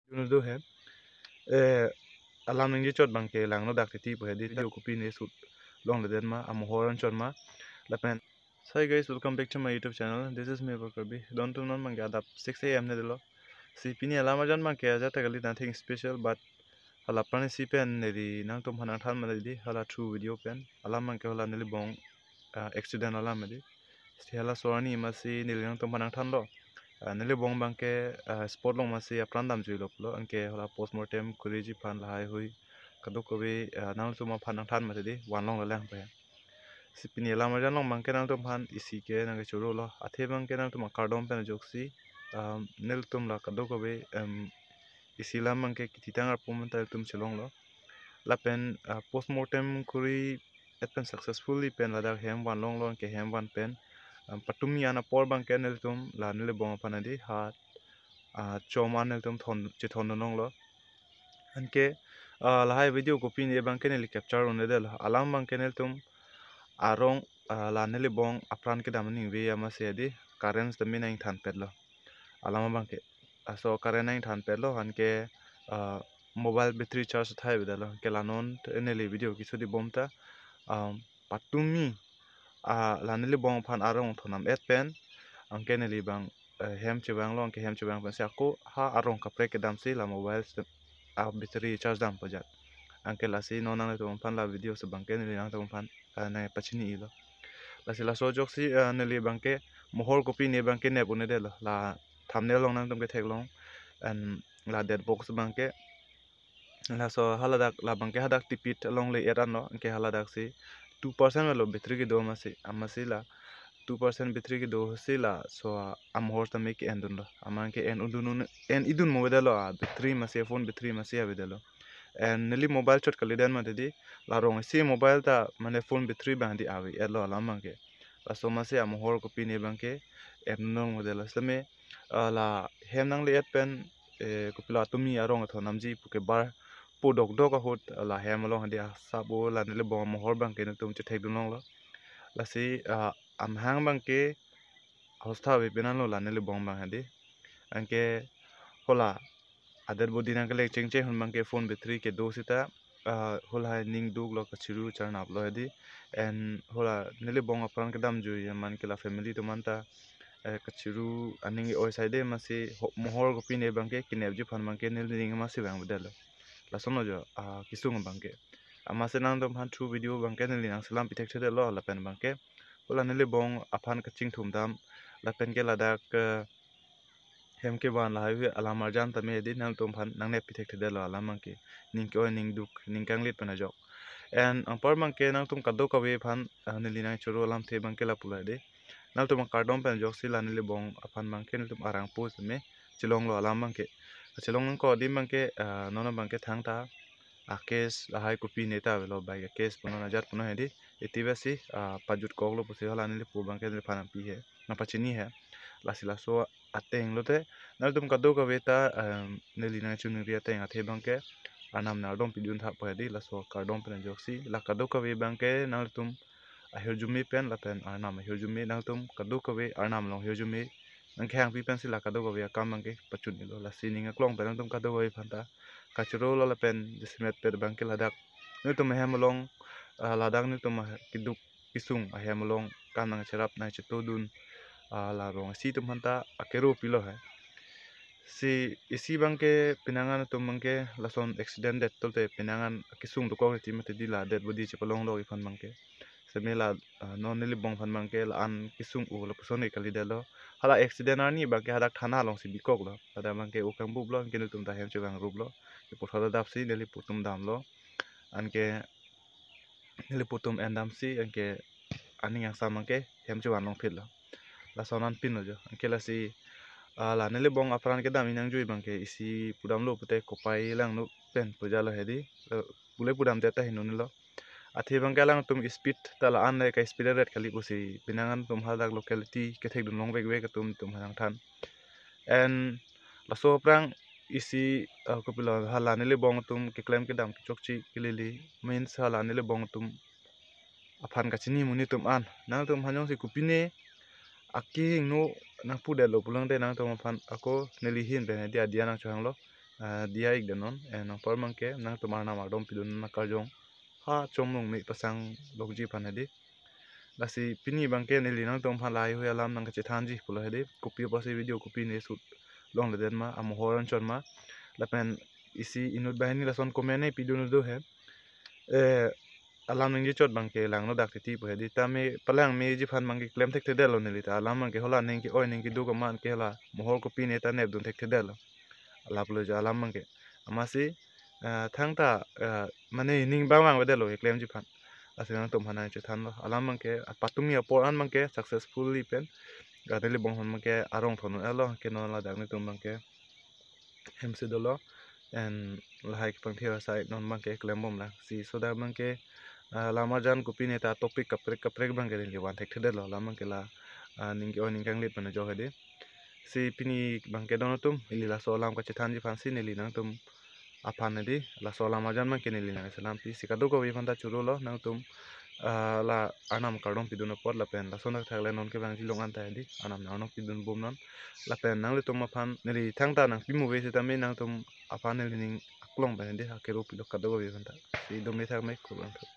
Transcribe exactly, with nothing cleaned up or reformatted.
Junu do he. Eh, alam nangji chot abangke langno dak titi pu he di, video kopine shoot longledet ma, amohor anchot ma. Lapen, so hi guys, welcome back to my YouTube channel. This is me, Karbi. Don atum non abangke adap six A M ne dolo. Si pini alam arjan abangke ajat ta kali, nothing special, but hala apran isi pen neli nangtumphan nangthan ma di, hala through video pen. Alam abangke hala neli bong, ah, accident alam di. Si halaso arni masi neli nangtumphan nangthanlo. Ah, neli bong abangke, ah, spot along masi apran damjuilo pulo, anke hala postmortem kuriji aphan lahai hui kadokave, ah, nangtum aphan nangthan ma di, van longle lang pu he. Si pini alam arjan along abangke nangtumphan isi ke nangkechorolo. Athe abangke nangtum akardom pen ajoksi, ah, nelitum la kadokave, em, isi alam abangke kithitang arpu menta nelitum chelonglo. Lapen, ah, postmortem kuri-et pen successfully pen ladak hem van longlo, anke hem van pen, ah, patumi an apor abangke nelitum la neli bong aphan di ha, ah, chom an nelitum thon, chethon longlo. Anke, ah, lahai video kopine abangke neli capture un-edetlo. Alam abangke nelitum arong, ah, la neli bong apran kedam aningve amatsi di, current tame nangthanpetlo. Alam abangke. Laso current nangthanpetlo, anke, ah, mobile battery charge athai avedetlo. Anke la non te neli video kesudi bom ta, ah, patumi, ah, la neli bong aphan arong thondam-et pen, anke neli abang, eh, hem chevanglo, anke hem chevang pensi ako ha arong kaprek kedamsi la mobile se-, ah, battery charge dam pajat. Anke lasi non nanglitum aphan la video si abangke neli nangtum aphan, ah, nangpachinilo. Lasi laso ajoksi, ah, neli abangke mohor kopine abangke nep un-edetlo. La thumbnail along nangtum ketheklong. And la dead box abangke. Laso haladak, la abangke hadak tipit along le-et anlo, anke haladak si two percent lo battery kedo amatsi, amatsi la two percent battery kedo si laso amohor tame ke-endunlo. Amat ke en undun un, en idun mo avedetlo, ah, battery amatsi, phone battery amatsi avedetlo. And neli mobile chot kalidet mati di, la rong isi mobile ta mane phone battery abang di ave-etlo alam abangke. Laso amatsi amohor kopine abangke endun un-edetlo. Sitame, ah, la hem nangle-et pen, eh, kopilo atumi arong athondamji puke bar po dokdok ahut, ah, la hem along hadi asap o la neli bong amohor abangke nelitum chethekdun longlo. Lasi, ah, amahang abangke ahos tha ave pen anlo la neli bong abang hadi. Anke hala a-dead body nangkelek chengcheng ahut abangke phone battery kedo sita, ah, hala ning duklo, kachiru charnaplo hadi. And hala neli bong apran kedamjui amat ke la family atum anta, eh, kachiru aning oi saide amatsi ho-, mohor kopine abangke kenepji aphan abangke neli ning amatsi vang avedetlo. Lasonlo jo, ah, kesung abangke. Amatsi nangtum aphan through video abangke neli nangselam pithekthedetlo lapen abangke. Hala neli bong aphan kachingthum dam lapen ke ladak, eh, hem kevan lahai hui alam arjan tame di nangtum aphan nangnep pithekthedetlo alam abangke. Ning ke-oi, ning duk, ning kanglit pen ajok. And anpar abangke nangtum kadokave aphan, ah, neli nangchoro alamthe abangke lapulo di. Nangtum akardom pen ajoksi la neli bong aphan abangke nelitum arang po tame chelonglo alam abangke. Chelong nangkok adim abangke, ah, non abangke thangta a-case lahai kopine ta avelo, bike a-case punon ajat punon hadi. Iti besi, ah, pajutkoklo pusi hala neli po abangke neliphan nangpi he, nangpachini he. Lasi laso ateng lote nangtum kadokave ta, em, neli nangchiningri ateng athe abangke Arnam nang ardom pidun thap hadi, laso akardom pen ajoksi la kadokave abangke nangtum ahirjume pen lapen Arnam ahirjume, nangtum kadokave Arnam along ahirjume nangkehangpi pensi la kadokave akam abangke pachunilo. Lasi ning aklong pen nangtum kadokave aphanta kachorolo lapen jasemet pet abangke ladak nelitum ahem along, ah, ladak nelitum ah keduk kesung ahem along kam nangcherap nangchetodun, ah, la rong isi atum aphanta akero pilo he. Si isi abangke penang an atum abangke lason accident det tolte penang an kesung dokok ti mati di la dead body chepalongdok iphan abangke. Sitame la, ah, non neli bong aphan abangke la-an kesung o lapuson ke kalidetlo. Hala accident arni abangke hadak thana alongsi bikoklo. Hadak abangke o kangbuplo, anke nelitum ta hem chevangruplo. Ke puthot adapsi neli po atum damlo. Anke neli po atum endamsi anke aning angsam abangke hem chevan longphitlo. Lason an pinlo jo. Anke lasi, ah, la neli bong apran kedam inangjui abangke isi pudamlo pute kopai langno pen pujalo hedi. Eh, pule pudamdet ta hinunlo. Athe abangke alangtum speed ta la-an le ka-speed ret kali pusi penang an atum hadak locality kethekdun longvekvek atum atum nangthan. And laso aphrang isi, ah, kopilo hala neli bong atum keklem kedam kechokche kelele, means hala neli bong atum aphan kachini monit atum an nangtum aphan jongsi kopine akehingno nangpudetlo pulote nangtum aphan ako neli ahin pen hedi adia nangchohanglo. ah, diya ik den non. Eh, nangpar abangke nangtum arnam ardom pidun akarjong ha chomlong me pasang lokji aphan hedi. Lasi pini abangke neli nangtum aphan lahai hui alam nangkachethanji pulo hedi. Kopi apotsi video kopine shoot longledet ma, amohor anchot ma. Lapen isi inut banghini lason comment ne pidun do he. Eh, alam ningje chot abangke langno dak titi pu hedi, tame palang meji aphan abangke klem thekthedetlo neli ta. Alam abangke hala ning ke-oi ning keduk amat ke hala mohor kopine ta nepdun thekthedetlo. Alap lo jo alam abangke. Amatsi, eh, thangta, eh, mane ning bang bang vedetlo keklemji aphan. Lasi nangtum aphan nangchethanlo. Alam abangke, apatumi apor an abangke successfully pen Gadeli bonghon abangke arong thon un-elo, ke non ladak netum abangke hemsi dolo, and lahai kepangthir asai non abangke klembom lang. Si soda abangke, ah, lam arjan kopine ta topic kaprek kaprek abangke neli van thekthedetlo, alam abangke la, ah, ning ke-oi ning kanglit mane jo hedi. Si pini abangke don atum, ili laso alam kachethanji aphansi neli nangtum aphan hedi, laso alam arjan abangke neli nangselam pi. Si kadokave aphan ta churolo, nangtum, ah, la arnam kardom pidun apot lapen lason thakthak le non kevangji along an ta hedi, arnam nang arnam pidun bomnon. Lapen nanglitum aphan neli thangta nangpi muve sitame nangtum aphan neli ning aklong pen hedi, hakero pilo kadokave aphan ta. Si dome thak me, kurvangthu.